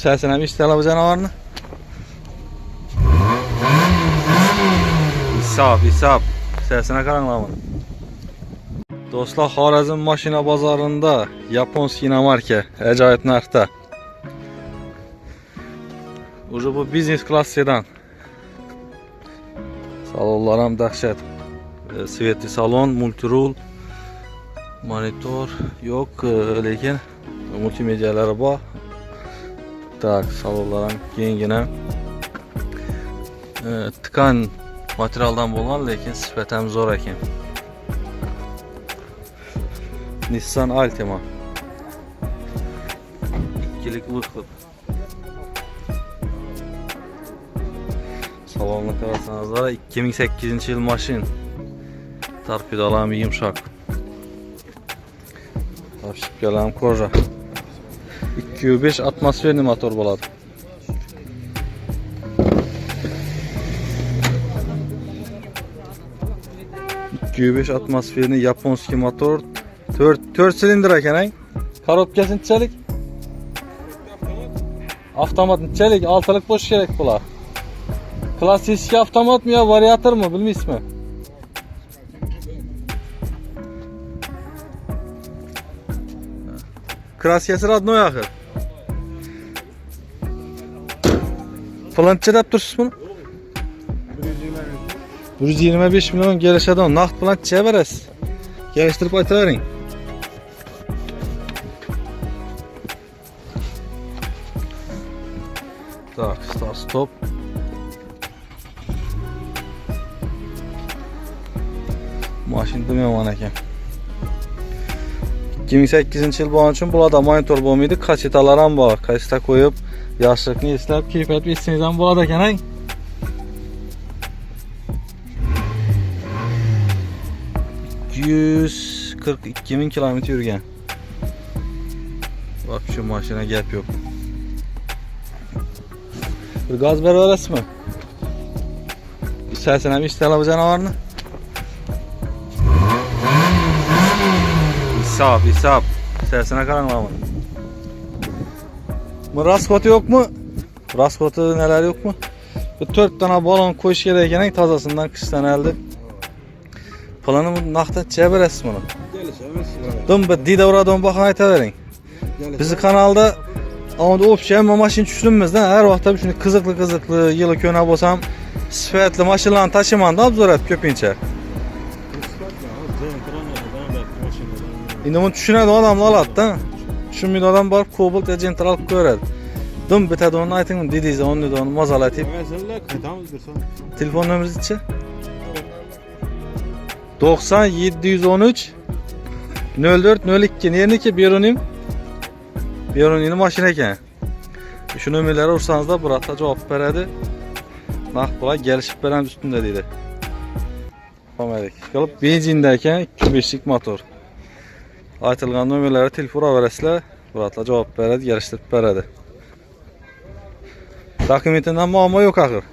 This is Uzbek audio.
Sesini ham eshitala bu jonivorni. Hisob, hisob. Sesine qaranglar buni. Do'stlar, Xorazm mashina bozorida yaponskiy inomarka ajoyib narxda. Уже bu biznes klass sedan. Salonlar ham dahshat. Svetli salon, multirul, monitor yo'q, lekin multimedialari bor. Tak, salonlar ham kengina. Tkan materialdan bo'lgan, lekin sifati ham zo'r ekan. Nissan Altima. 2'lik выхлоп. Salonni qarasangizlar, 2008-yil mashin. Torpedolar ham yumshoq. Обшивкалар ham koja. 2.5 atmosferniy motor bo'ladi. 2.5 atmosferniy yaponskiy motor, 4 silindr ekan, ang. Korobkasi nechalik? Avtomat nechalik? 6lik bo'lishi kerak bular. Klassik avtomatmi yo variatormi, bilmaysizmi? Kraskasi родной axir. Plancha deb tursiz buni? 125 million kelishadi, naqd bilan necha berasiz? Kelishtirib aytavering. Так, start stop. Mashina yomon ekan. 2008-yil bo'lgani uchun bularda monitor bo'lmaydi, kasetalar ham bor. Kaseta qo'yib, yoshlikni eslab, kayf etib eshitsangiz ham bo'ladi ekan, ang. 242 ming kilometr yurgan. Вообще mashina gap yo'q. Bir gaz berib berasizmi? Sesini ham eshitala bu jonivorni. Hisob, hisob. Sesine qaranglar buni. Bu rasxoti yo'qmi? Rasxoti nelar yo'qmi? Bu 4 dona balon qo'yish kerak ekan, tozasidan qishdan eldi. Pulini bu naqddan necha berasiz buni? Kelishamiz. Dim bir dida uradigan bahoni aytavering. Bizni kanalda onda общий hamma mashina tushirmizda, har vaqtda shuni qiziqli qiziqli yili ko'na bo'lsam sifatli mashinalarni tashiymanda obzor etib ko'pincha. Endi buni tushunadi odamlar oladi-da. Tushunmaydi odam borib Cobalt ya Gentra olib ko'radi. Dim bitadi uni ayting, dedingiz, uni dedi, uni mazalatib. Qaytamiz bir so'm. Telefon nomeringizni 90 713 04 02. Nerniki Berunim? Beruniyni mashina ekan. Shu nomerlarga ursangizda birontta javob beradi. Naqd bilan kelishib beramiz ustunda deydi. Olmadik. Qilib benzinda ekan 2.5lik motor. Aytilgan nomerlarga telefon uraverasizlar, birontta javob beradi, kelishtirib beradi. Dokumentidan muammo yo'q axir.